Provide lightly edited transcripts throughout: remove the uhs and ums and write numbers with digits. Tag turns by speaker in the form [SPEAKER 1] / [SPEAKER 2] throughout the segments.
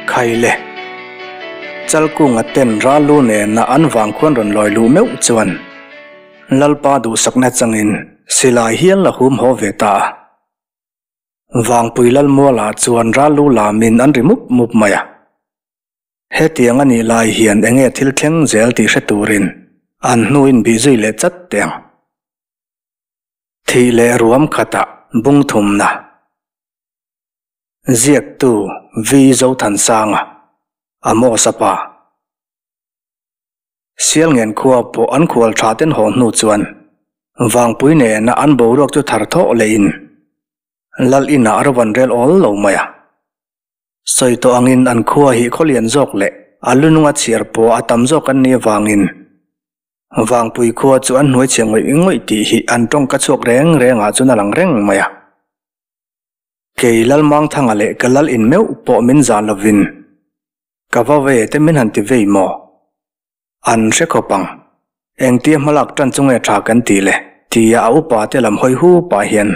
[SPEAKER 1] Khai le. Chalkunga ten Rallu nena an vang khuan rawn lawi luh meuh chuan Lalpa duhsakna changin silai hial la hum haw ve ta a. Vangpui Lalmuala chuan Rallu lamin an ri mup mup mai a. Hetiang a nih lai hian enge thil thleng zel tih hre turin an hnuin bih zui leh chat teh ang. Thih leh ruam khatah bung thumna. Ziaktu V. Zothansanga, Amos-a pa. Sialngen khua pawh an khual tha ten haw hnu chuan Vangpui nena an boruak chu thar thawh lehin Lal inah a rawn rel awl lo mai a. Sawi tawh angin an khua hi khaw lian zawk leh a lununga chhiar pawh a tam zawk an nih avangin Vangpui khua chu an hnuai chhe ngawih ngawih tih hi an tawngka chhuak reng rengah chuan a lang reng mai a. Kei Lalmangthanga leh ka lal in meuh pawh min zah lovin ka va ve te min han ti vei maw? An hre khawp ang. Engtia hmalak tan chu nge tha kan tih le? Tia a upa te lam hawi hu pah hian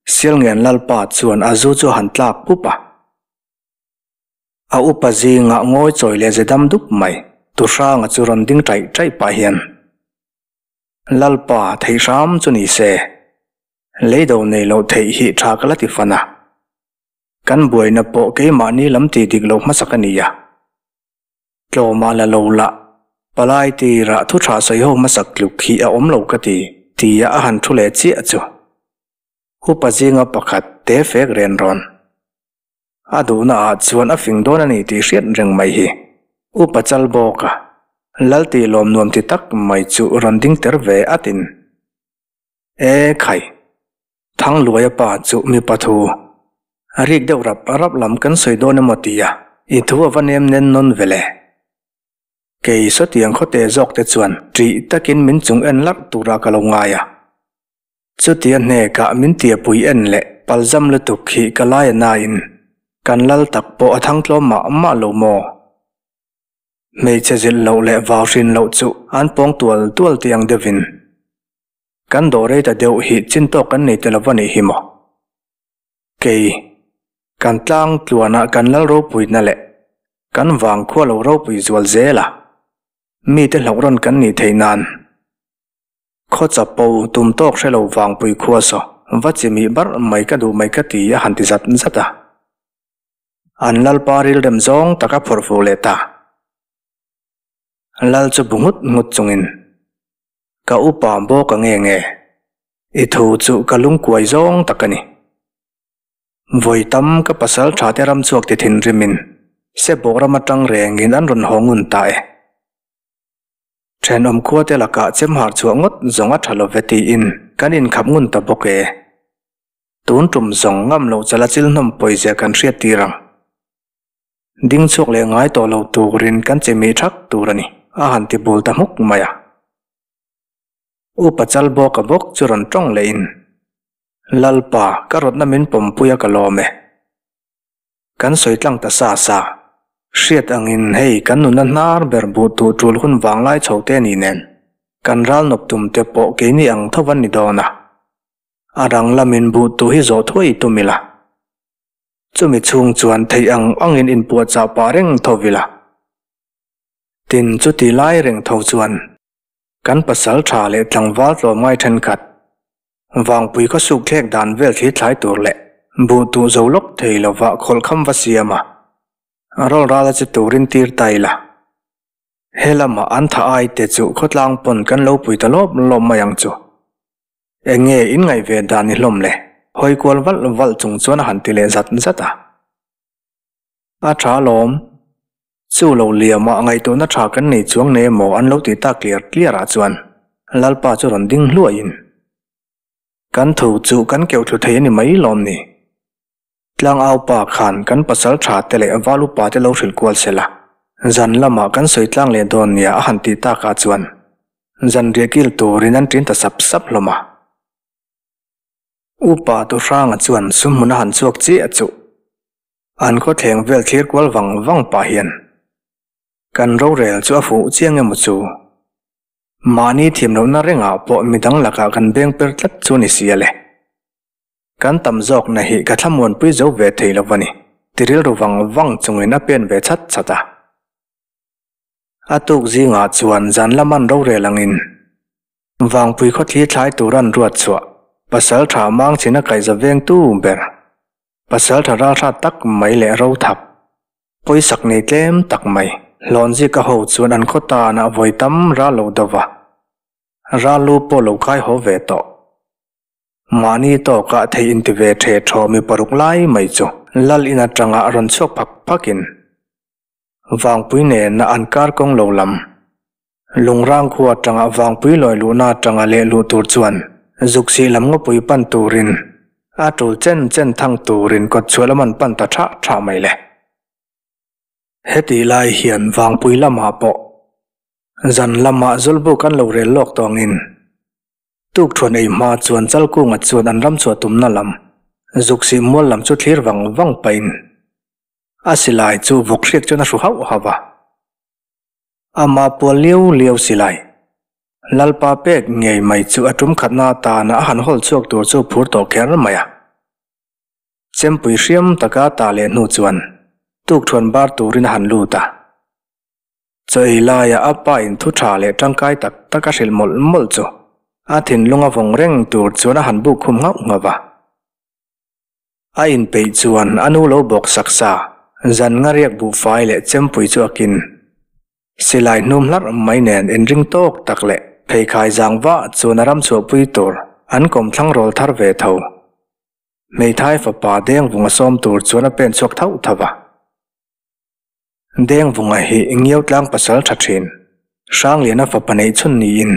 [SPEAKER 1] Sialngen Lalpa chuan a zu chu a han tlak pup a. A upa zingah ngawi chawi leh ze dam dup mai Tuhranga chu rawn ding taih taih pah hian Lalpa theih hram chu ni se, leido nei loh theih hi tha ka la ti fan a. Kan buaina pawh keimahni lam tih dik loh hmasak a ni a. Tlawmah la lo la, palai tirah thu tha sawi ho hmasak tluk hi a awm lo ka ti, tia a han thu leh chiah chu. Upa zinga pakhat te fek ren rawn. A duhna ah chuan a fing dawn a ni tih hriat reng mai hi. Upa chal bawk a, lal tih lawm nuam ti tak mai chu rawn ding ter ve at in. E khai! Thangluaia pa chu mipa thu a rik deuh rap rap lam kan sawi dawn emaw tia i thu a va nem nen nawn ve le. Kei sawtiang khawte zawk te chuan ṭih takin min chung en larh tura ka lo ngai a. Chutia hnekah min tiapui en leh palzam lutuk hi ka lai a nain kan lal tak pawh a thang tlawm mah mah lo maw? Hmeichhe zilh loh leh vau hrin loh chu an pawng tual tual tih ang deuhin Kan dawh rei ta deuh hi chin tawk kan nei tel a va nih hi maw? Kei, kan tlang tluanah kan lal ropuina leh kan vang khua lo ropui zual zel a, mite hlauh rawn kan nih theih nan khaw chapo tum tawk hre lo vangpui khua saw va chimih barh mai ka duh mai ka ti a han ti zat zat a. An lalpa rilrem zawng tak a phawrh fuh leh ta. Lal chu bu nghut nghut chungin. Ka upa bawk a nge nge? I thu chu ka lungkuai zawng tak a ni. Vawi tam ka pasal tha te ram chhuak ti thinrimin Sebawk ram atang rengin an rawn haw ngun ta e. Thenawm khua te lakah chemhar chhuah ngawt zawng a tha lo ve tiin kan inkhap ngun ta bawk e. Tun tum zawng ngam loh chala chil hnawm pawizia kan hriat tir ang. Ding chhuak leh ngai tawh lo turin kan che mi thak tur a ni, a han ti bul ta hmuk mai a. Upa chal bawk a bawk chu rawn tawng lehin, Lalpa, ka rawtna min pawmpui a ka lawm e. Kan sawi tlang ta sa sa. Hriat angin hei kan nuna hnar ber buh tuh tul hun vanglai chho te ni nen, kan ral nawp tum te pawh keini ang tho van ni dawn a. A rang lamin buh tuh hi zawh thuai tum ila. Chumi chhung chuan theih ang angin inpuahchah pah reng tho vila. Tin, chuti lai reng tho chuan kan pasal tha leh tlangval tlawmngai thenkhat Vangpui khaw suk thlek dan vel thli thlai tur leh buh tuh zo lawk thei lova khawlhkham va siam a, rawl rala che turin tir ta ila. He lamah an tha ai te chu khawtlang pawn kan lo pui ta lawp lawp mai ang chu. Eng nge in ngaih ve dan ni hlawm le? Hawi kual valh valh chung chuan a han ti leh zat zat a. A tha alawm. Chu lo liamah ngaihtuahna tha kan nei chuang nei emaw an lo ti tak tliar tliar ah chuan Lalpa chu rawn ding hluaiin kan tho chu kan keuh thlu thei a ni mai lawm ni. Tlangau pa khan kan pasal tha te leh val upa te lo hrilh kual se la, zan lamah kan sawi tlang leh dawn nia a han tih takah chuan zan riah kil turin an ṭin ta sap sap hlawm a. Upa Tuhranga chuan sumhmun a han chhuak chiah chu an khawthleng vel thlir kual vang vang pah hian kan rorel chu a fuh chiang emaw chu mahni thiam lohna rengah pawh midang lakah kan beng per tlat chu a ni si a le. Kan tam zawkna hi ka thlamuanpui zo ve thei lo a ni. Ti rilru vang vang chungin a pen ve chhat chhat a. A tuk zingah chuan zan laman rorel angin Vangpui khawthli thlai tur an ruat chhuah pasal tha mang chin a kaihza vengtu ber pasal tha ralhrat tak mai leh ro thap pawisak nei tlem tak mai hlawnzika ho chuan an khaw tanah vawi tam ral lo do va, ral lu pawh lo khai haw ve tawh. Mahni tawkah thei inti ve ṭhe ṭhaw mi paruk lai mai chu Lal in aṭanga rawn chhuak phak phakin Vangpui nena an kar kawng lo lam Lungrang khua aṭanga Vangpui lawi luhna aṭanga leh luh tur chuan Zuksih lam ngawpui pan turin a ṭul chen chen thang turin kawtchhuah lam an pan ta ṭhah ṭhah mai le. Hetih lai hian Vangpui lamah pawh zan lamah Zawlbuk an lo rel lawk tawngin Tukthuan ei hma chuan Chalkunga chuan an ram chhuah tumna lam Zuksih mual lam chu thlir vang vang pahin a silai chu vawk hriak chuan a hru hauh hauh a. Amah pual liau liau silai Lalpa pek ngei mai chu a tum khatna atana a han hawl chhuak tur chu phur tawh kher mai a. Chempui hriam taka tah leh hnu chuan tukthuan bar turin a han lut a. Chaw ei laia a pa in thu tha leh tangkai tak tak a hrilh mawlh mawlh chu a thinlung a vawng reng tur chuan a han buk khum nghauh nghauh a. A inpeih chuan a nu lo bawk sak sa zan nga riak buhfai leh chempui chu a kin. Silai hnum hlarh mai nen inring tawk tak leh pheikhai zang vah chuan a ram chhuahpui tur an kawmthlang rawl thar ve tho. Hmeithai fapa dengvung a sawm tur chuan a pen chhuak thauh thauh a. Dengvunga hi Ngiau tlang pasal tha thin, Hrangliana fapa neih chhun niin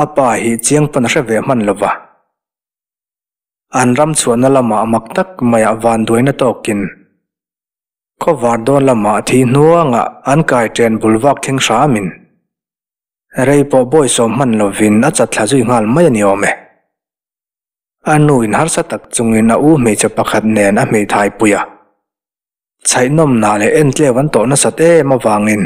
[SPEAKER 1] a pa hi chiang pawn a hre ve hman lo va. An ram chhuahna lamah mak tak maiah vanduaina tawkin khawvar dawn lamah thi hnuangah an kai chen bul vak thleng hramin rei pawh bawisawm hman lovin a chat thla zui nghal mai a ni awm e. A nu in harsa tak chungin a u hmeichhe pakhat nen a hmeithai pui a. Chhaihnawmna leh entleu an tawh nasat em avangin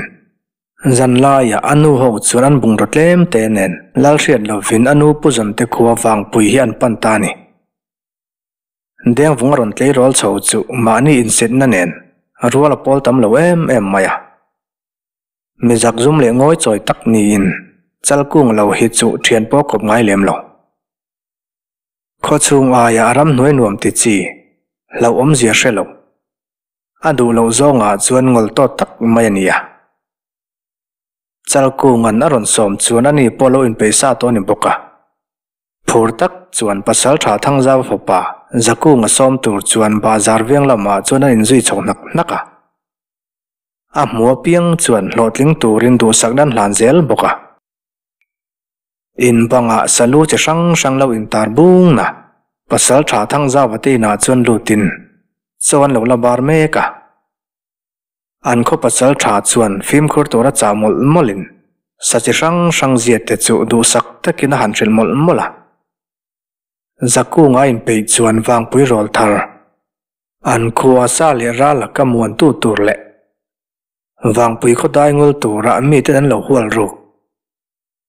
[SPEAKER 1] zanlaiah a nu ho chuan an bungraw tlem te nen Lalhriat lovin a nu Pu Zawnte khua Vangpui hi an pan ta a ni. Dengvung a rawn tleirawl chho chu mahni insitna nen rual a pawl tam lo em em mai a. Mi zakzum leh ngawi chawi tak niin Chalkung lo hi chu thian pawh kawp ngai lem lo. Khawchhung aia a ramhnuai nuam ti chi, hlauhawmzia hre lo. A duh loh zawngah chuan ngawl tawt tak mai a ni a. Chalkunga'n a rawn sawm chuan ani pawh lo inpeih sa tawh a ni bawk a. Phur tak chuan Pasaltha Thangzau fapa Zakunga sawm tur chuan bazar veng lamah chuan an inzui chho hnak hnak a. A hmu apiang chuan hlawhtling turin duhsakna an hlan zel bawk a. In bangah salu chi hrang hrang lo intar bung na pasal tha Thangzauva te inah chuan lutin chaw an lo la bar mek a. An khaw pasal tha chuan fimkhur tura chah mawlh mawlhin sa chi hrang hrang ziat te chu duhsak takin a han hrilh mawlh mawlh a. Zakunga inpeih chuan vangpui rawl thar an khua sa leh ral laka muantu tur leh vangpui khaw daingul tura miten an lo hual ruk.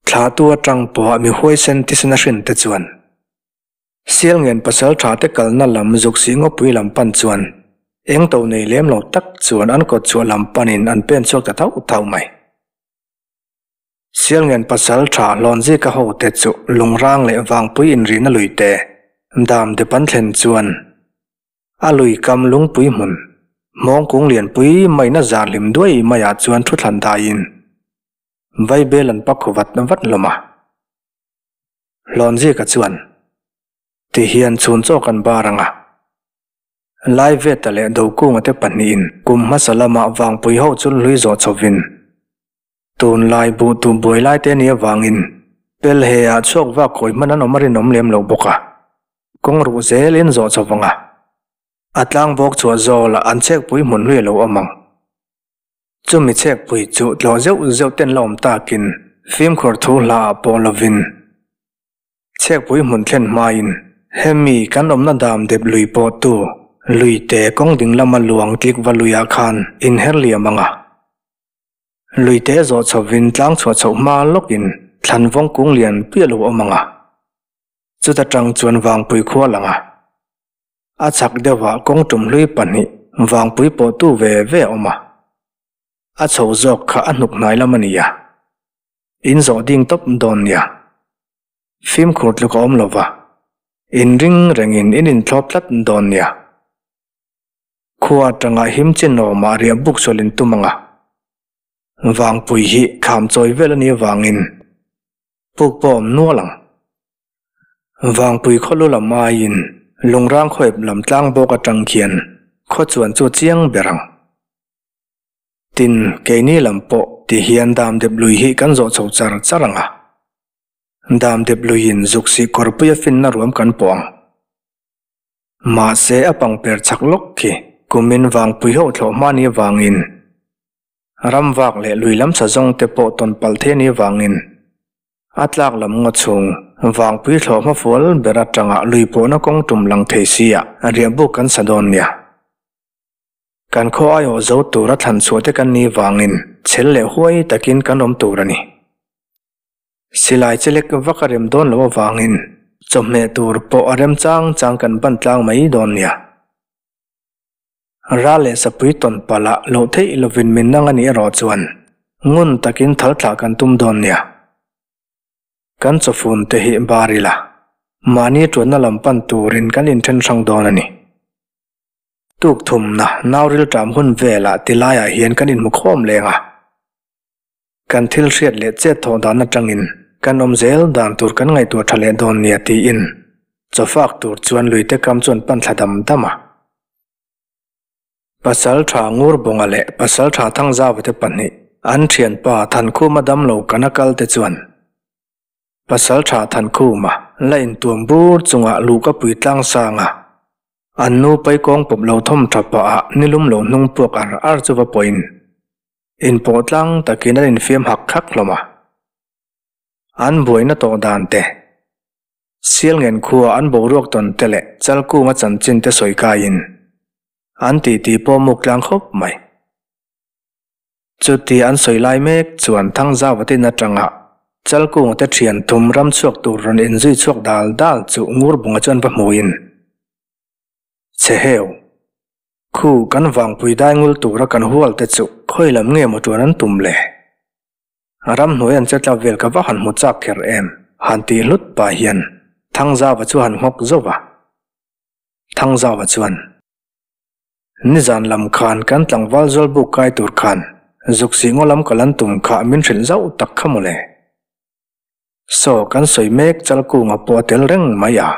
[SPEAKER 1] Thlahtu atang pawha mi huaisen thisen a hrin te chuan Sialngen pasal tha te kalna lam Zuksih ngawpui lam pan chuan eng to nei lem lo tak chuan an kawt chhuah lam panin an pen chhuak ta thauh thauh mai. Sialngen pasal tha Hlawnzika ho te chu Lungrang leh Vangpui inrihna lui te dam dep an thlen chuan a lui kam lungpui hmun hmawngkung lianpui maina zar hlim duai maiah chuan thu thlan daiin Vaibel an pak vat vat hlawm a. Hlawnzika chuan, Ti hian chhun chaw kan bar ang a. Laiveta leh Dokunga te pahnihin kum hmasa lamah Vangpui ho chu hlui zawh chhovin tunlai buh tu buai lai te nih avangin Pelhe ah chhuak vak kawi hman an awm a rinawm lem lo bawk a, kawng ruh zelin zawh chho vang a. A tlangbawk chhuah zawlah an chhekpui hmun hlui a lo awm ang. Chumi chhekpui chu tlawh zeuh zeuh ten la awm takin fimkhur thu hla ah pawh lovin chhekpui hmun thlen hmain hemi kan awmna dam dep lui pawh tu lui te kawng ding lama luang tlik va luiah khan inher liam ang a. Lui te zawh chhovin tlang chhuah chhoh hma lawkin thlan vawng kung lian piah lo awm ang a. Chuta tang chuan vangpui khua lang a. A chhak deuhah kawng tumhlui pahnih Vangpui pawhtu ve ve a awm a. A chho zawk kha a hnuk hnai lam a ni a. In zawh ding tawp dawn nia. Fimkhur tluk a awm lo va. Inring rengin in inthlawp tlat dawn nia. Khua atanga him chin awmah riah buk sual in tum ang a. Vangpui hi kham chawi vel a nih avangin puk pawh a awm nual ang. Vangpui khawlu lam aiin Lungrang khawep lam tlang bawk atang khian khaw chuan chu a chiang ber ang. Tin, keini lam pawh ti hian dam dep lui hi kan zawh chho char char ang a. Dam dep luiin zuk sih kawrpui a finna ruam kan pawh ang. Mahse, a pangper chak lawk khi kumin Vangpui ho thlawh hma ni avangin ram vak leh lui lam sa zawng te pawh tawn palh thei a nih avangin a tlak lam ngaw chhung Vangpui thlawh hma fual ber atanga lui pawhna kawng tum lang thei sia riah buk kan sa dawn nia. Kan khaw aiawh zo tura thlan chhuah te kan nih vangin chhel leh huai takin kan awm tur a ni. Silai chelek vak a rem dawn loh avangin chawhmeh tur pawh a rem chang chang kan ban tlang mai dawn nia. Ral leh sapui tawn palh ah loh theih lovin min nang a nih erawh chuan ngun takin thal thlah kan tum dawn nia. Kan chawfun te hi bar ila, mahni tuanna lam pan turin kan inthen hrang dawn a ni. Tuk thumna nauril ṭam hun velah ti laiah hian kan inhmu khawm leng a. Kan thil hriat leh chet thawh dan atangin kan awm zel dan tur kan ngaihtuah tha leh dawn nia tiin chawfak tur chuan luite kam chuan pan thla dam dam a. Pasal tha Ngurbawnga leh Pasal tha Thangzauva te pahnih an thianpa Thankhuma damlo kana kal te chuan Pasal tha Thankhuma la intuam bur chungah luhka pui tlang sang a, an nu paikawng pawp lo thawm tha pah ah nilum lo hnung puak ar ar chu va pawhin Inpawh tlang takin an infiam hak hak hlawm a. An buaina tawh dan te, Sialngen khua an boruak tawn te leh Chalkunga chanchin te sawi kaiin an titi pawh muk tlang khawp mai. Chuti an sawi lai mek chuan Thangzauvatin atanga Chalkunga te thian thum ram chhuak tur rawn inzui chhuak dal dal chu Ngurbunga chuan va hmuin, Chhe heu! Khu kan vangpui dai ngul tura kan hual te chu khawi lam nge maw tuan an tum le? Ramhnuai an che tla vel ka va han hmu chak kher em? Han tih hlut pah hian Thangzauva chu han nghawk zauh a. Thangzauva chuan, Nizan lam khan kan tlangval zawlbuk kai tur khan zuk sih ngaw lam kal an tum kha min hrilh zauh tak kha maw le? Saw kan sawi mek Chalkunga pawh a tel reng mai a.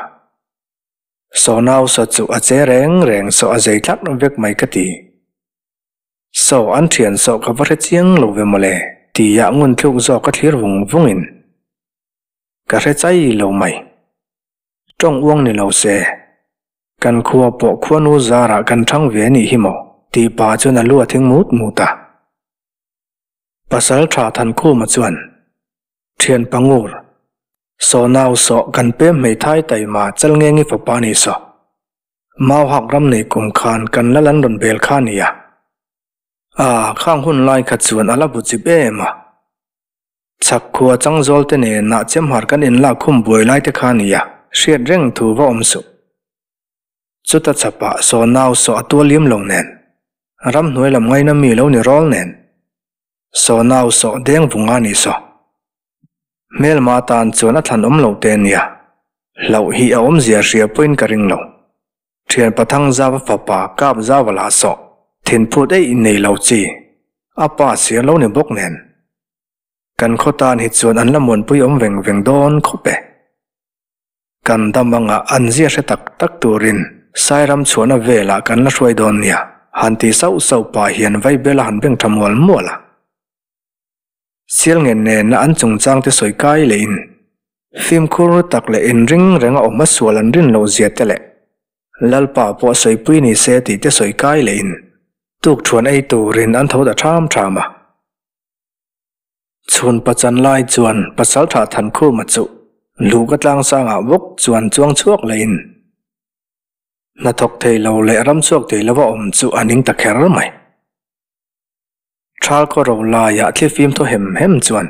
[SPEAKER 1] Saw nau saw chu a che reng reng saw a zei tlat vek mai ka ti. Saw an thian saw ka va hre chiang lo ve mawle tia ngun thluk zawk ka thlir vung vungin ka hre chai lo mai. Tawng uang ni lo se, kan khua pawh khuanu zarah kan thang ve a nih hi maw tih pa chuan a lu a thing mut mut a. Pasal tha Thankhuma chuan Thian Pangur, Saw nau saw kan pem hmeithai taima chal nge nge fapa ni saw. Mau hak ram nei kum khan kan lal an rawn bel kha nia. A, khang hun lai kha chuan a la bu chip em a. Chhak khua changzawl te nenah chemhar kan inlak khum buai lai te kha nia, hriat reng thu va awm suh. Chuta chhapah saw nau saw a tual liam lo nen, ramhnuai lam ngaina mi lo ni rawl nen. Saw nau saw deng vung a ni saw. Hmelma tan chuan a thlan awm lo te nia. Hlauh hi a awmzia hria pawhin ka ring lo. Thian pathang zava fapa kap zava lah saw thinphut eih nei lo chi. A pa sir lo ni bawk nen. Kan khaw tan hi chuan an la muanpui awm veng veng dawn khawp e. Kan dam anga an zia hre tak tak turin Sairam chhuahna velah kan la hruai dawn nia, han ti sauh sauh pah hian Vaibel a han beng tha mual mual a. Sialngen nena an chungchang te sawi kai lehin fimkhur tak leh inring renga awm a sual an rin loh zia te leh Lalpa pawh sawipui ni se tih te sawi kai lehin tukthuan ei turin an tho ta ṭham ṭham a. Chhun pachan lai chuan Pasalṭha Thankhuma chu luhka tlangsangah bawk chuan chuang chhuak lehin hnathawk thei lo leh ram chhuak thei lova awm chu a ning ta kher mai. Thal khaw ro laiah thlifim thaw hem hem chuan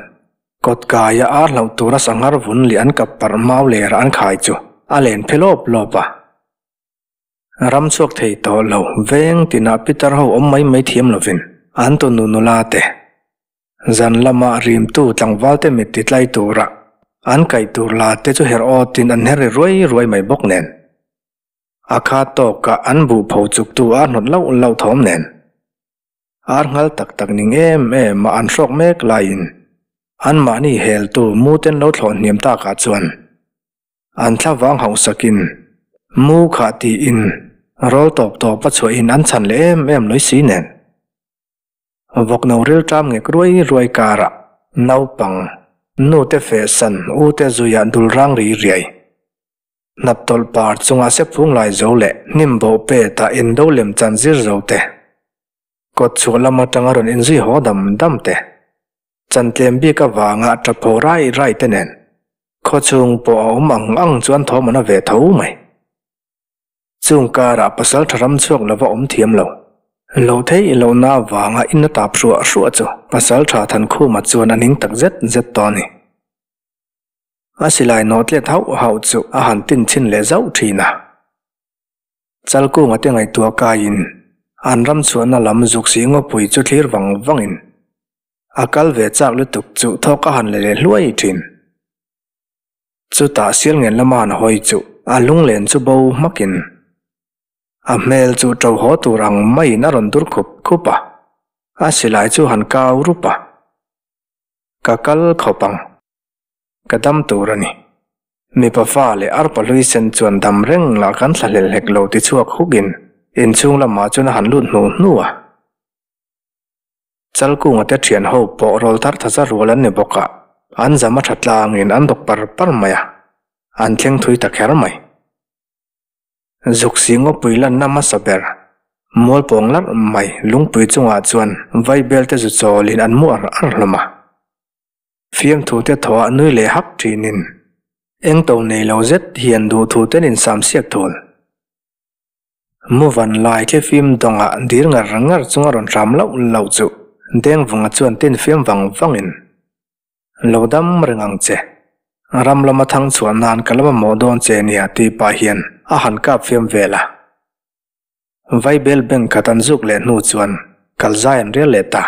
[SPEAKER 1] kawtkaia ar hlauh tura sanghar vun leh an kap parh mau lerah an khai chu a len phe lawp lawp a. Ram chhuak thei tawh lo veng tinah pitar ho awm mai mai thiam lovin an tunu nula te zan lama rimtu tlangval te mit ti tlai tura an kaih tur la te chu herh awtin an her ri ruai ruai mai bawk nen. A kha tawkah an buh pho chuktu a hnawt lauh lauh thawm nen. Ar nghal tak tak ning em em a an hrawk mek laiin anmahni heltu muten lo thlawh hniam takah chuan an thlavang hauhsakin mu khah tiin rawl tawp tawp a chhuahin an chhan leh em em lawih si nen. Vawkno rilṭam ngek ruai ruai karah naupang nute fehsan ute zuiah dul rang ri riai. Hnap tawlh par chungah sephung lai zo leh hnim boh pet ah indo lem chan zir zo te, kawt chhuah lam atanga rawn inzui haw dam dam te, chan tlem bik avanga tap haw rai rai te nen khawchhung pawh a awm ang ang chuan thawm an a ve tho mai. Chung karah pasal tha ram chhuak lova awm thiam lo. Lo theih lohna avanga in a tap hruah hruah chu pasal tha Thankhuma chuan a ning tak zet zet tawh a ni. A silai nawh tlet hauh hauh chu a han tin chhin leh zauh thin a. Chalkunga te ngaihtuah kaiin an ram chhuahna lam zuk si ngawpui chu thlir vang vangin a kal ve chak lutuk chu thawk a han la leh hluai thin. Chutah Sialngen lama han hawi chu a lunglen chu bo hmakin a hmel chu to haw tur ang maiin a rawn dur khup khup a, a silai chu han kau rup a. Ka kal khawp ang. Ka dam tur a ni. Mipa fa leh arpa hlui sen chuan dam reng lah kan thla hlel hlek lo ti chhuak hukin inchhung lamah chuan a han lut hnu hnu a. Chalkunga te thian ho pawh rawl thar tha za rual an ni bawk a, an zam a tha tlangin an dawk par par mai a, an thleng thui ta kher mai. Zuk si ngawpui lanna hmasa ber, mualpawng larh mai lungpui chungah chuan vaibel te zu chawlin an mu ar ar hlawm a. Fiamthu te thawhah nui leh hak thinin eng to nei lo zet hian duhthu ten insam siak thul. Mu van lai khi fim dawngah dir ngar ngar chunga rawn hram lauh lauh chu Dengvunga chuan tin fiam vang vangin, Lo dam reng ang che. Ram lama thang chhuah nan ka la mamawh dawn che nia tih pah hian a han kap fiam vel a. Vaibel bank khat an zuk leh hnu chuan kalzai an rel leh ta.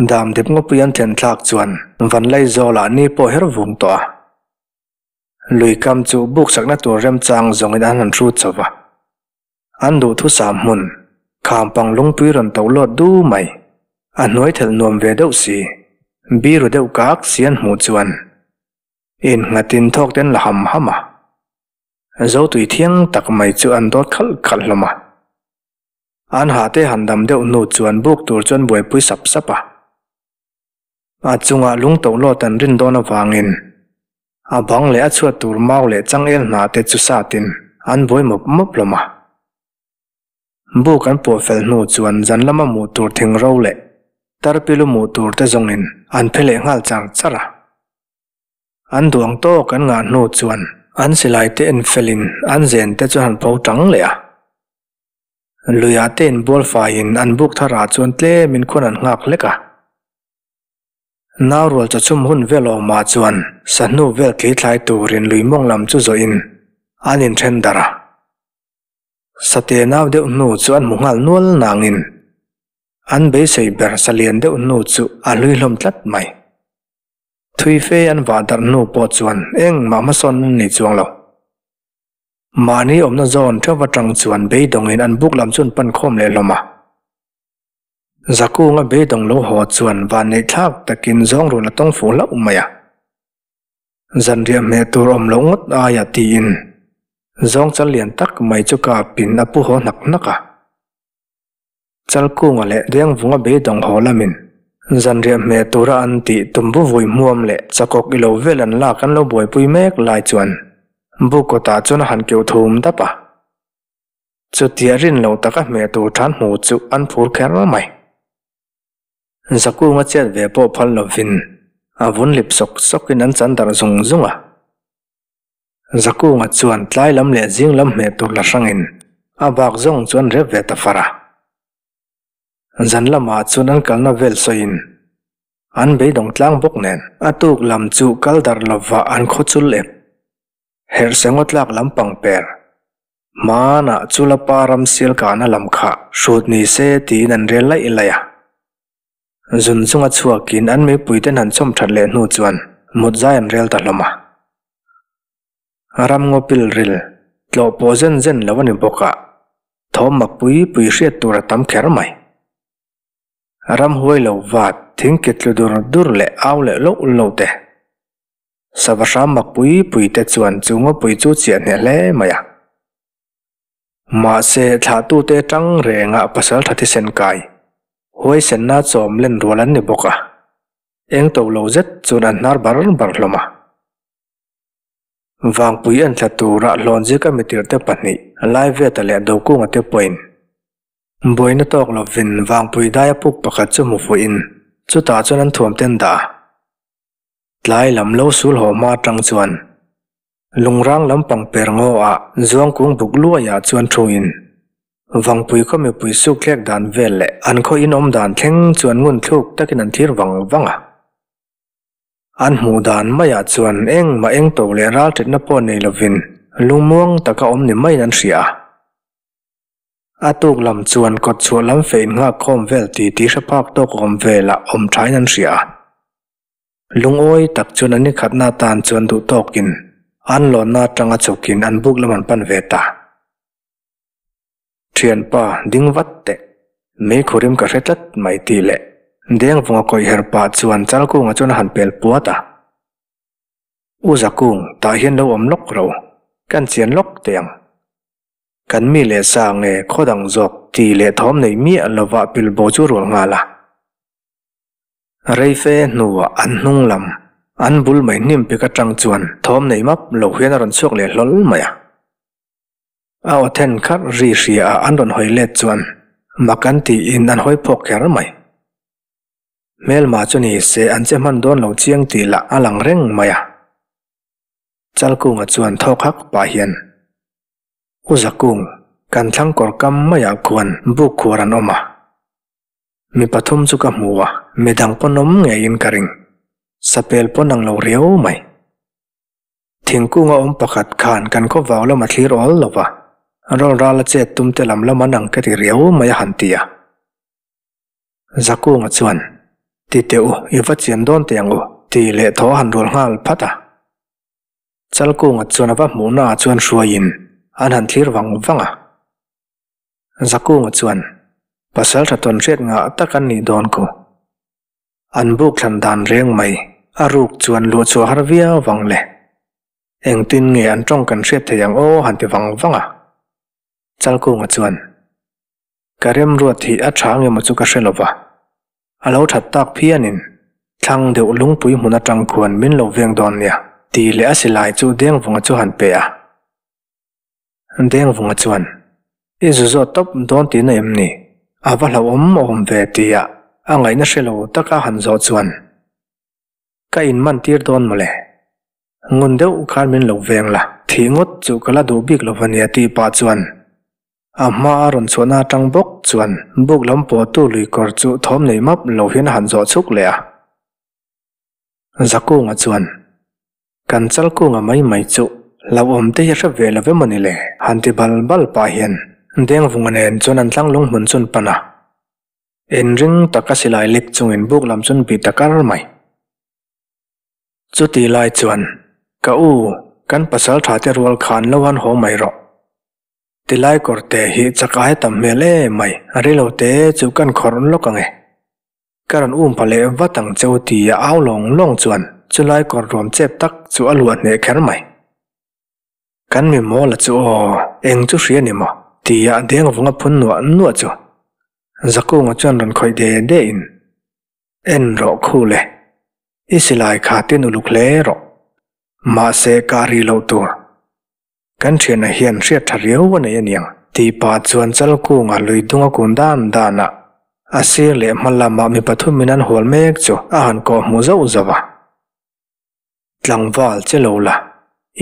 [SPEAKER 1] Dam dep ngawpui an thlen thlak chuan Vanlaizawlah ni pawh her vung tawh a. Lui kam chu buk sakna tur remchang zawngin an han hrut chho va. An duhthusam hmun, khampang lungpui rawn to lawt du mai, a hnuai thelh nuam ve deuh si, biru deuh kak si an hmuh chuan innghatin thawk te an la ham ham a. Zotui thiang tak mai chu an dawt khalh khalh hlawm a. An hahte han dam deuh hnu chuan buk tur chuan buaipui sap sap a. A chungah lung to lawt an rin dawn avangin a bang leh a chhuat tur mau leh changel hna te chu satin an buai mawp mawp hlawm a. Buk an puah fel hnu chuan zan lama hmuh tur thing ro leh tarpilu hmuh tur te zawngin an phe leh nghal char char a. An duang tawk an ngah hnu chuan an silai te en felin an zen te chu han pho tang leh a. Luiah te inbual faiin an buk tharah chuan tlemin khuan an nghak hlek a. Nau rual chawchhum hun vel awmah chuan sahnu vel thlithlai turin lui mawng lam chu zawhin an inthen darh a. Sate nau deuh hnu chu an hmu nghal nual nangin an beisei ber salian deuh hnu chu a hlui hlawm tlat mai. Thui fe an vah darh hnu pawh chuan engmah hmasawn an nei chuang lo. Mahni awmna zawn theuh atang chuan beidawngin an buk lam chu an pan khawm leh hlawm a. Zakunga beidawng lo haw chuan vanneih thlak takin zawng rul a tawng fuh hlauh mai a. Zanriah hmeh tur awm loh ngawt aia tiin zawng chal lian tak mai chu kapin a pu haw hnak hnak a. Chalkunga leh Dengvunga beidawng haw lamin zanriah hmeh tura an tih tumbu vui hmuam leh chakawk ilo vel an lak an lo buaipui mek lai chuan buk kawtah chuan a han keuh thum dap a. Chutia rin lo taka hmeh tur than hmu chu an phur kher mai. Zakunga chet ve pawh phal lovin a vun lip sawk sawkin an chan darh zung zung a. Zakunga chuan tlai lam leh zing lam hmeh tur la hrangin a bak zawng chu an rep ve ta far a. Zan lamah chuan an kalna vel sawiin an beidawng tlang bawk nen a tuk lam chu kal darh lova an khaw chul ep. Herhse ngawt tlak lampang per. Hmanah Chulapa ram sial kahna lam kha hrut ni se tiin an rel laih laih a. Zun chunga chhuakin an mipuiten han chawm that leh hnu chuan mut zai an rel ta hlawm a. Ram ngaw pil ril tlawh pawh zen zen lo a ni bawk a, thawm mak pui pui hriat tur a tam kher mai. Ram huai lo vat thing ke tlu dur dur leh au leh loh loh te. Sava hram mak pui pui te chuan chu ngawpui chu chiah hneh hle mai a. Mahse thlahtute tang renga pasal tha thisen kai, huaisenna chawm len rual an ni bawk a. Eng to lo zet chuan an hnar bar bar hlawm a. Vangpui en thla tura hlawnzika mitirhte pahnih Laiveta leh Dokunga te pawhin Buaina tawk lovin Vangpui daia puk pakhat chu hmu fuhin chutah chuan an thuam ten dah a. Tlai lam lo sul haw hma atang chuan Lungrang lampang per ngaw ah Zuangkung buk luaiah chuan thuin Vangpui khaw mipui suk thlek dan vel leh an khaw inawm dan thleng chuan ngun thluk takin an thlir vang vang a. An hmuh dan maiah chuan engmah eng to leh ralṭetna pawh nei lovin lungmuang taka awm ni maiin an hria a. A tuk lam chuan kawt chhuah lam feh innghak khawm vel ti tih hre phak tawk awm velah awm thain an hria a. Lungawi tak chuan an nikhatna atan chuan duh tawkin an lawnna atanga chhukin an buk lam an pan ve ta. Thianpa, ding vat teh. Meikhurim ka hre tlat mai tih leh Dengvunga kawih her pah chuan Chalkunga chuan a han pel puat a. U Zakung, tah hian lo awm lawk ro. Kan chian lawk teh ang. Kan mi leh sa nge khaw dang zawk tih leh thawm nei miah lova pilbo chu rual nghal a. Reife hnuah an hnung lam, an bul mai hnim pik atang chuan thawm nei map lo hian a rawn chhuak leh hlawl mai a. A aw then khat ri hria a an rawn hawi let chuan mak an tiin an hawi phawk kher mai. Hmelma chu ni se an che hman dawn lo chiang tih lah a lang reng mai a. Chalkunga chuan thawk hak pah hian, U Zakung, kan thlang kawr kam maiah khuan buk khuar an awm a. Mi pathum chu ka hmu a, midang pawn awm ngeiin ka ring. Sapel pawn ang lo riau mai. Thingkunga awm pakhat khan kan khaw vau lam a thlir awl lo va, rawl ral a chet tum te lam lam an ang ka ti riau mai a han ti a. Zakunga chuan, Ti teh u, i va chian dawn teh ang u, ti leh thaw a han rual nghal phat a. Chalkunga chuan a va hmuhna ah chuan hruaiin an han thlir vang vang a. Zakunga chuan, Pasal tha tawn hriat ngah tak an nih dawn ku. An buk thlan dan reng mai, a ruk chuan luah chhuah har viau vang le. Engtin nge an tawng kan hriat thei ang aw han ti vang vang a. Chalkunga chuan, Ka remruat hi a tha nge maw chu ka hre lo va. A lo that tak phianin, thlang deuh lungpui hmun atang khuan min lo veng dawn nia, tih leh a silai chu Dengvunga chu han pe a. Dengvunga chuan, I zu zawt tawp dawn tihna em ni? A va hlauhawm awm ve tia a ngaihna hre lo taka han zawh chuan, Ka inman tir dawn mawle. Ngun deuh khan min lo veng la, thih ngawt chu ka la duh bik lo va nia tih pah chuan a hma a rawn chhuahna atang bawk chuan buk lam pawhtu lui kawr chu thawm nei map lo hian a han zawh chhuk leh a. Zakunga chuan, Kan Chalkunga mai mai chu hlauhawm te hi a hre ve lo emaw ni le? Han ti bal bal pah hian Dengvunga nen chuan an tlanglung hmun chun pan a. Inring taka silai lek chungin buk lam chun bih ta kar mai. Chuti lai chuan, Ka u, kan pasal tha te rual khan lo han haw mai rawh. Tilai kawr te hi chak ai tam hmel em mai, a rilo te chu kan khawrh lawk ang e. Ka rawn um pha leh vat ang che u ti a au lawng lawng chuan chulai kawr ruam chep tak chu a luah hneh kher mai. Kan mi mawl a chu aw, eng chu hria ni maw? ti a deng vunga phun nuah nuah chu Zakunga chuan rawn khawih de de in, En rawh khu le, i silai kha tin uluk hle rawh. Mahse ka ri loh tur. Kan thianah hian hriat tha riau a nei aniang tih pah chuan Chalkunga lui dung a kun dan dan a, a sir leh hma lamah mi pathumin an hual mek chu a han kawh hmuh zauh zauh a. Tlangval che lo la,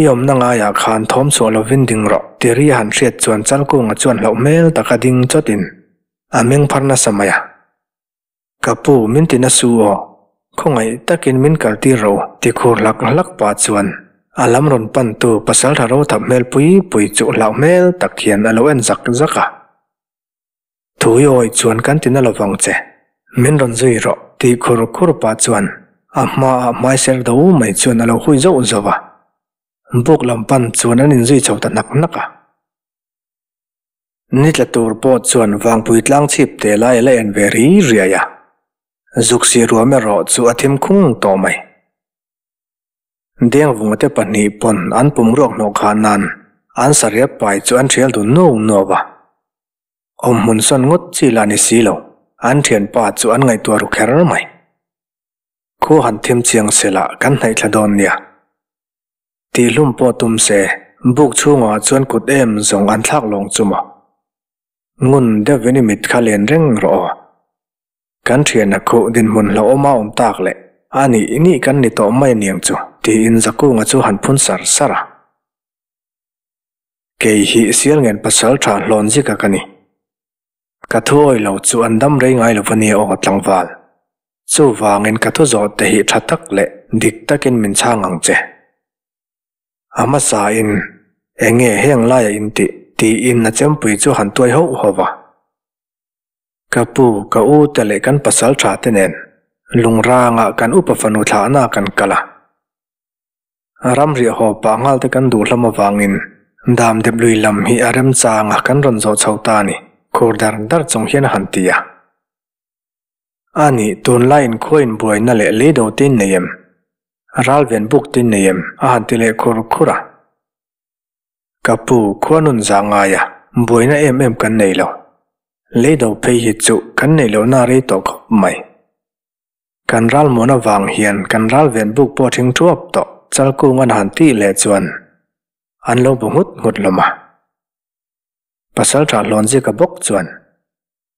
[SPEAKER 1] i awmna ngaiah khan thawm chhuah lovin ding rawh ti ri a han hriat chuan Chalkunga chuan hlauh hmel taka ding chawtin a meng phar nasa mai a. Ka pu min ti na su aw, khawngaih takin min kaltir rawh u ti khur hlak hlak pah chuan. A lam rawn pantu pasaltha rothap hmel pui pui chu hlauh hmel tak hian a lo en zak zak a. Thui awi chuan kan ti na lovang che, min rawn zui rawh tih khur khur pah chuan a hmaah hmai ser do mai chuan a lo hui zauh zauh a. Buk lam pan chuan an inzui chho ta hnak hnak a. Ni tla tur pawh chuan vangpui tlang chhip te lai a la en ve ri riai a, zuk si ruam erawh chu a thim khung tawh mai. Dengvunga te pahnih pawn an pum ruak hnawh khah nan an sariap pai chu an thial dun nuau nuau a. Awm hmun sawn ngawt chi lah ni si lo, an thianpa chu an ngaihtuah ru kher mai. Khu han thim chiang sela kan hnaih thla dawn nia. Tihhlum pawh tum se, buk chhungah chuan kut em zawng an thlak lawng chu maw. Ngun deuhin i mit kha len reng rawh aw. Kan thiana khuh dinhmun hlauhawm a awm tak leh a nih nih kan ni tawh mai aniang chu tiin Zakunga chu han phun sar sar a. Kei hi Sialngen pasal tha hlawn zika ka ni. Ka thu awi lo chu an dam rei ngai lo va nia aw tlangval. Chuvangin ka thu zawh te hi tha tak leh dik takin min chhang ang che. A hmasain eng nge heng laia in tih tiin a chempui chu han tuai hauh hauh va. Ka pu, ka u te leh kan pasal tha te nen lungrangah kan upa fanu thlahna kan kal a. Ramriah haw pah nghal te kan duh hlawm avangin dam dep lui lam hi a remchang a kan rawn zawh chho ta a ni, khur dar dar chung hian a han ti a. A nih, tunlai inkhua inbuaina leh leido te in nei em? Ralven buk te in nei em? a han ti leh khur khur a. Ka pu, khua nun zah ngai a, buaina em em kan nei lo. Leido phei hi chu kan neih lohna rei tawh khawp mai. Kan ral muan avang hian kan ral ven buk pawh thing thuap tawh Chalkung an han tih leh chuan an lo bu nghut nghut hlawm a. Pasaltha Hlawnzika bawk chuan,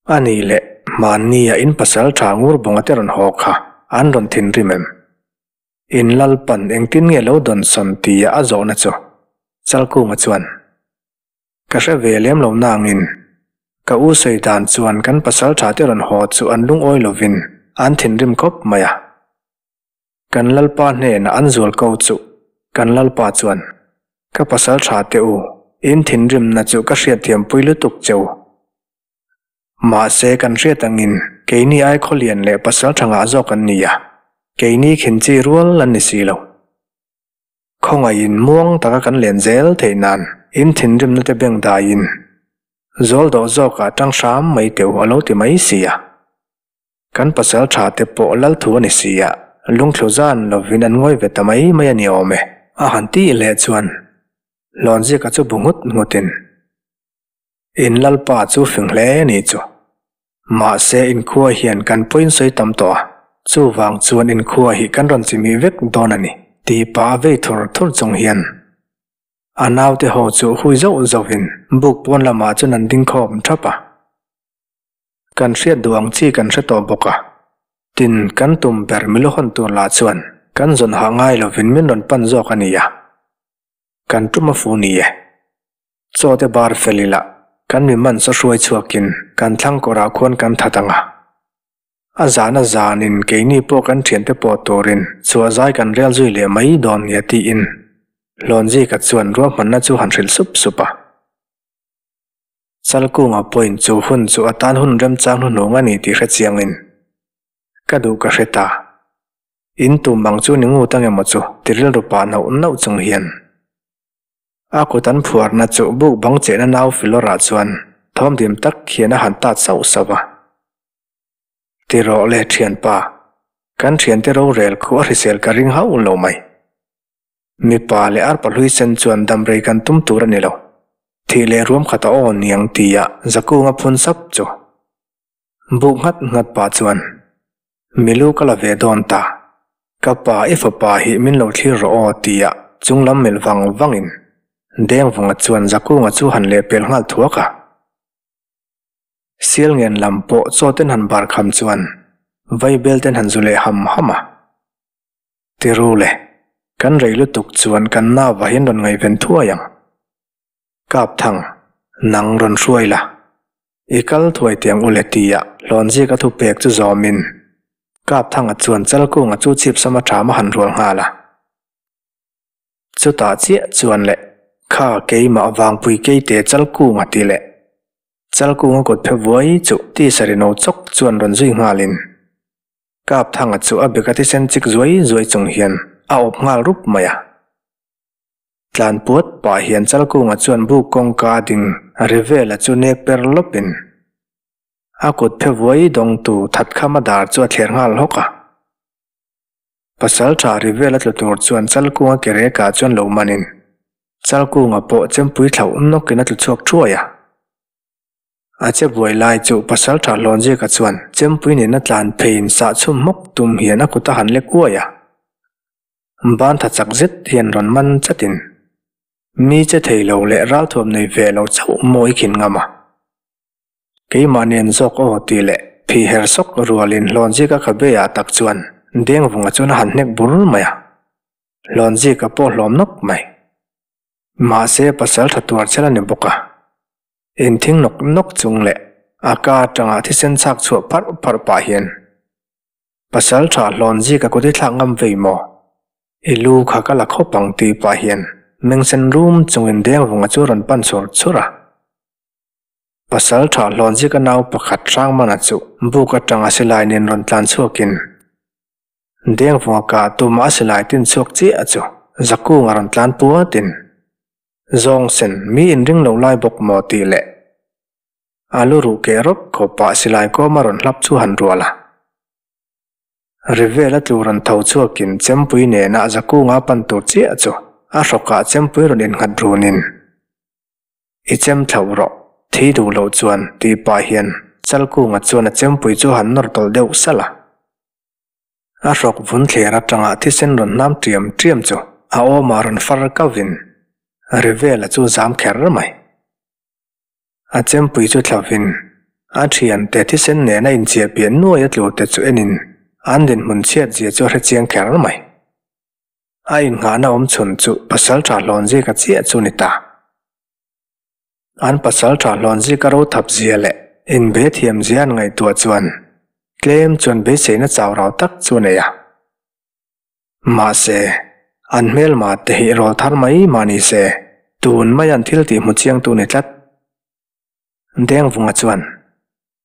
[SPEAKER 1] A nih leh mahnia in pasaltha Ngurbunga te rawn haw kha an rawn thinrim em? In Lalpan engtin nge lo dawnsawn tia a zawhna chu Chalkunga chuan, Ka hre ve lem lo nangin, ka u sawi dan chuan kan pasal tha te rawn haw chu an lungawi lovin an thinrim khawp mai a. Kan Lalpa hnenah an zual ko chu kan Lalpa chuan, Ka pasal tha te u, in thinrimna chu ka hriatthiampui lutuk che u. Mahse kan hriat angin keini ai khawlian leh pasal tha ngah zawk an ni a, keini khin chi rual an ni si lo. Khawngaihin muang taka kan len zel theih nan in thinrimna te beng daiin zawl dawh zawkah tang hram mai teuh a lo ti mai si a. Kan pasal tha te pawh lal thu a ni si a, lungthlu zan lovin an ngawi ve ta mai mai a ni awm e. A han tih leh chuan Hlawnzika chu bu nghut nghutin In Lalpa chu fing hle ni chu. Mahse inkhua hian kan pawhin sawi tam tawh a, chuvang chuan inkhua hi kan rawn chimih vek dawn a ni, tih pah a vei thur thur chung hian a naute ho chu hui zauh zauhin buk pawn lamah chuan an ding khawm thap a. Kan hriat duh ang chi kan hre tawh bawk a, tin kan tum ber milu hawn tur lah chuan kan zawn hah ngai lovin min rawn pan zawk a ni a, kan tum a fu ni e. Chaw te bar fel ila, kan mi man saw hruai chhuakin kan thlang kawrah khuan kan that ang a. A zan a zanin keini pawh kan thiante pawh turin chhuah zai kan rel zui leh mai dawn nia tiin Hlawnzika chuan ruahmanna chu han hrilh sup sup a. Chalkunga pawhin chu hun chu a tan hun remchang hnuhnung a ni tih hre chiangin ka duh ka hre ta. In tum ang chu ni ngut ang emaw chu ti rilru pah nauh nauh chung hian. A kut an phuarna chu buk bang chehna nau Filawrah chuan thawmdim tak hian a han tat sauh sauh a. Ti rawh le thianpa, kan thiante rorel khu a hrisel ka ring hauh lo mai. Mipa leh arpa hlui sen chuan damrei kan tum tur a ni lo. Thih leh ruam khat a aw niang tia Zakunga phun sap chu. Buk nghat nghat pah chuan, Milu ka la ve dawn ta. Ka pa i fapa hi min lo thlir rawh aw tia chung lam melh vang vangin Dengvunga chuan Zakunga chu han lehpel nghal thuak a. Sialngen lam pawh chaw ten han bar kham chuan Vaibel ten han zu leh ham ham a. Tiru le, kan rei lutuk chuan kan nau ah hian rawn ngaihven thuai ang. Kapthang, nang rawn hruai la. I kal thuai tiang u le tia Hlawnzik a thupek chu zawmin Kapthanga chuan Chalkunga chu chhipsam a ṭham a han rual nghal a. Chutah chiah chuan le, Kha keimah vangpui keite Chalkunga tih leh Chalkunga kut phe vuai chu tisa ri no chawk chuan rawn zui nghalin Kapthanga chu a beka thisen chik zuai zuai chung hian a awp nghal rup mai a. Tlan puat pah hian Chalkunga chuan buk kawngka a ding ri vela chu nek per lawpin a kut phe vuai dawngtu Thatkhama dar chu a thler nghal hawk a. Pasal tha ri vel a tlu tur chuan Chalkunga ke rekah chuan lo manin Chalkunga pawh chempui thlauh nawkin a tlu chhuak thuai a. A che buai lai chu Pasal tha Hlawnzika chuan chempui nena tlan pheiin sah chhum hmawk tum hian a kut a han lek uai a. Ban tha chak zet hian rawn man chatin mi che thei lo leh ralthuam nei ve lo chauh mawi khin ngam a. Keimah nen zawk aw tih leh phih her sawk rualin Hlawnzika khabe-ah tak chuan Dengvunga chuan a han hnek bur mai a, Hlawnzika pawh hlawm nawk mai. Mahse pasal tha tuar chel a ni bawk a, inthing nawk nawk chung leh a ka atanga thisen chhak chhuah pharh pharh pah hian Pasal tha Hlawnzika kut i thlak ngam vei maw? I lu kha ka la khawp ang tih pah hian mengsen rum chungin Dengvunga chu rawn pan chur chur a. Pasal tha Hlawnzika nau pakhat Hrangmana chu buk atanga silai nen rawn tlan chhuakin Dengvunga kah tuma a silai tin chhuak chiah chu Zakunga rawn tlan puatin Zawngsen mi inring lo lai bawk maw tih leh a lu ruh keh rawp khawpah silai kawma rawn hlap chu han rual a. Ri vela tlu rawn tho chhuakin chempui nena Zakunga pan tur chiah chu a hrawkah chempui rawn innghat runin I chem thlauh rawh, thi duh loh chuan tih pah hian Chalkunga chuan a chempui chu han nawr tawlh deuh salh a. A hrawk vun thler atanga thisen rawn hnam ṭiam ṭiam chu a awmah rawn far kauvin ri vela chu zam kher mai. A chempui chu thlauvin a ṭhiante thisen nena inchiah piah nuai a tlurte chu enin an dinhmun chhiat zia chu a hrechiang kher mai. A innghahna awm chhun chu Pasalṭha Hlawnzika chiah chu ni ta. An Pasalṭha Hlawnzika ro thap zia leh inbe thiam zia an ngaihtuah chuan tlem chuan beiseina chau rau tak chu a nei a. Mahse, an hmelma te hi rawl thar mai mah ni se, tun mai an thil tih hmu chiangtu ni tlat. Dengvunga chuan,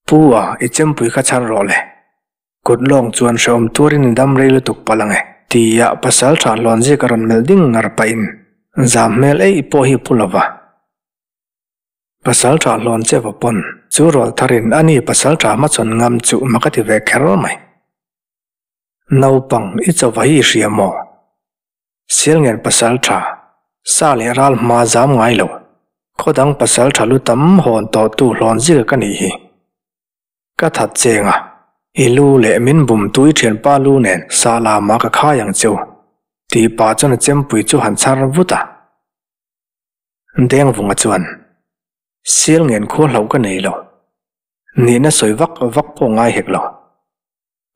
[SPEAKER 1] Pu a, i chempui kha chhar rawh le. Kut lawng chuan hrehawm tuarin i dam rei lutuk palh ang e, tia pasal tha Hlawnzika rawn melh ding ngar pahin zam hmel eih pawh hi pu lova. Pasal tha Hlawn che va pawn chu rawl tharin a ni pasal tha hmachhawn ngam chu mak a ti ve kher mai. Naupang i chauva hi i hria maw? Sialngen pasal tha, sa leh ral hma zam ngai lo, khaw dang pasal tha lu tam hawn tawhtu Hlawnzika ka nih hi. Ka that cheng a, i lu leh min bum tu i thianpa lu nen sa lama ka khai ang cheu, tih pah chuan a chempui chu han chhar vut a. Dengvunga chuan, Sial ngen khua hlauh ka nei lo, nihna sawi vak vak pawh ngai hek lo.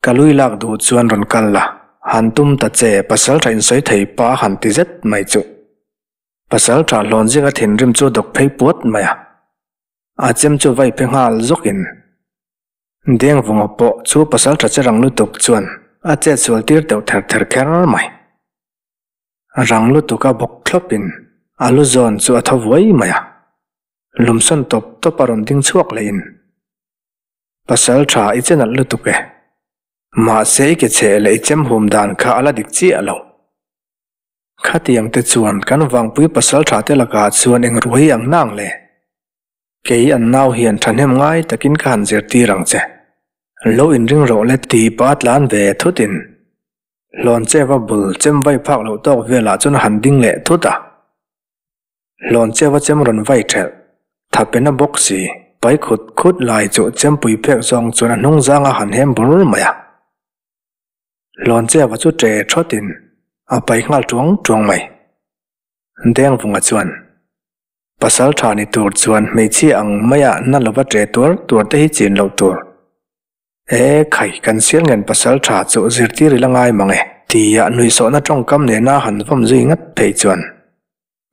[SPEAKER 1] Ka lui lak duh chuan rawn kal la, han tum ta che pasal tha insawi thei pa han ti zet mai chu. Pasal tha hlawn zinga thinrim chu dawk phei puat mai a. A chem chu vai phe nghal zawkin Dengvunga pawh chu pasal tha che rang lutuk chuan a chet sual tir teuh ther ther kher mai. Rang lutuk a bawk thlawpin a lu zawn chu a tho vuai mai a, lumsawn tawp tawp a rawn ding chhuak lehin, Pasal tha i che nalh lutuk e, mahse i ke chheh leh i chem hum dan kha a la dik chiah lo. Khatiang te chuan kan vangpui pasal tha te lakah chuan eng ruai ang nang le? Kei an nau hian thahnem ngai takin ka han zirtir ang che. Lo inring rawh le ti pa tlan ve thutin Hlawn Cheva bul chem vai phak loh tawk velah chuan a han ding leh thut a. Hlawn Cheva chem rawn vai thelh, thapena bawk si, pai khut khut lai chu chempui phek zawng chuan a hnung zanga han hem bur mai a. Hlawncheva chu ṭe ṭhawtin a pai nghal ṭuang ṭuang mai. Dengvunga chuan, Pasal ṭha ni tur chuan hmeichhia ang maia na lova ṭe tuar tuar te hi chin loh tur. E khai, kan sial ngen pasal ṭha chu zirtir i la ngai mang e, tia nuihsawhna ṭawngkam nena han vawm zui ngat phei chuan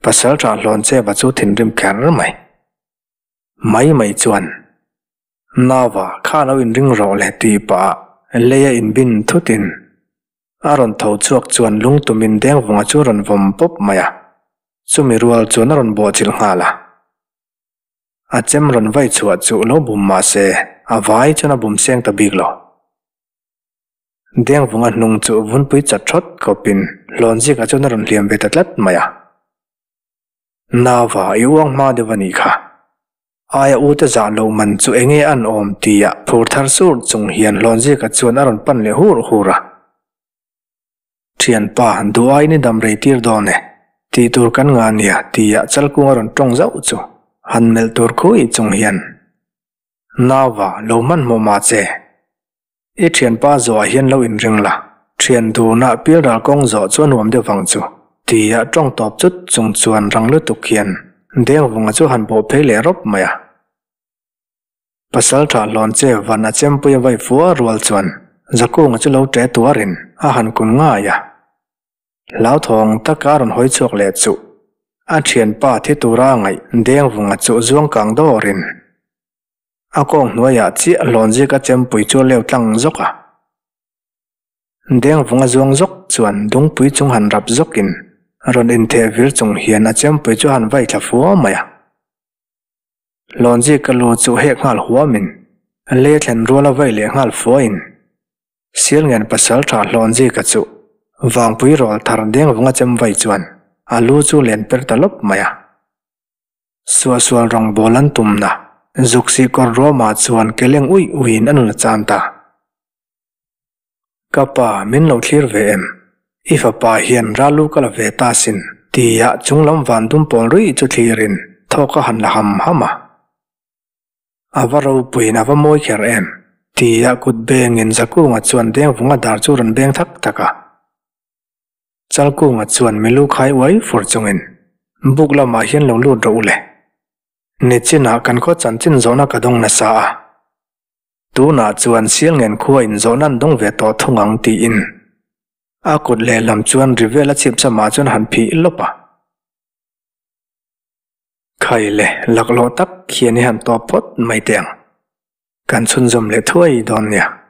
[SPEAKER 1] pasal ṭha Hlawncheva chu thinrim kher mai. Mai mai chuan. Nava, kha lo inring rawh le tih pah leia inbin thutin. A rawn tho chhuak chuan lungtumin Dengvunga chu a rawn vawm pawp mai a, chumi rual chuan a rawn bawhchilh nghal a. A chem rawn vai chhuah chu lo bum mah se, a vai chuan a bum seng ta bik lo. Dengvunga hnung chu vunpui chat thawt khawpin Hlawnzika chuan a rawn hliam ve ta tlat mai a. Nava, i uang hma deuh a nih kha. Aia u te zah loh man chu enge an awm tia phur thar sur chung hian Hlawnzika chuan a rawn pan leh hur hur a. Thianpa, duh aiin i dam rei tir dawn e, tih tur kan ngah nia tia Chalkung a rawn tawng zauh chu han melh tur khui chung hian, Nauva, lo hmanhmawh mah che. I thianpa zawhah hian lo inring la, thian duna pilral kawng zawh chu a nuam deuh vang chu, tia tawng tawp chut chung chuan rang lutuk hian Dengvunga chu han bawh phei leh rawp mai a. Pasal tha hlawn che van a chempui a vai fua rual chuan Zakunga chu lo ṭe tuarin a han kun ngai a. Hlauthawng taka a rawn hawi chhuak leh chuh a thianpa thi tura a ngaih Dengvunga chu zuang kang dawrin A kawng hnuaiah chiah hlawnzik a chempui chu a leu tlang zawk a. Dengvunga zuang zawk chuan dungpui chung han rap zawkin rawn intheh vir chung hian a chempui chu a han vai thla fua mai a. Hlawnzik a lu chu hek nghal huamin lei a thlen rual a vai leh nghal fuain Sialngen pasal tha Hlawnzika chu vangpui rawl thar Dengvunga chem vai chuan a lu chu len per ta lawp mai a. Suahsual rawngbawl an tumna Zuksih kawr ruamah chuan keleng uih uihin a nun a chan ta. Ka pa, min lo thlir ve em? I fapa hian ralu ka la ve ta sin, tia chunglam van dum pawl ruih chu thlirin thawk a han la ham ham a. A va ropuiin a va mawi kher em? Tia kut bengin Zakunga chuan Dengvunga dar chu rawn beng thak thak a. Chalkunga chuan milu khai uai fur chungin buk lamah hian lo lut rawh u le. Nichinah kan khaw chanchin zawhna ka dawng nasa a. Tunah chuan Sialngen khua in zawhna an dawng ve tawh thung ang tiin a kut lehlam chuan ri vel a chhip chamah chuan han phih lawp a. Khai le, laklawh tak hian i han tawp phawt mai teh ang. Kan chhunzawm leh thuai dawn nia.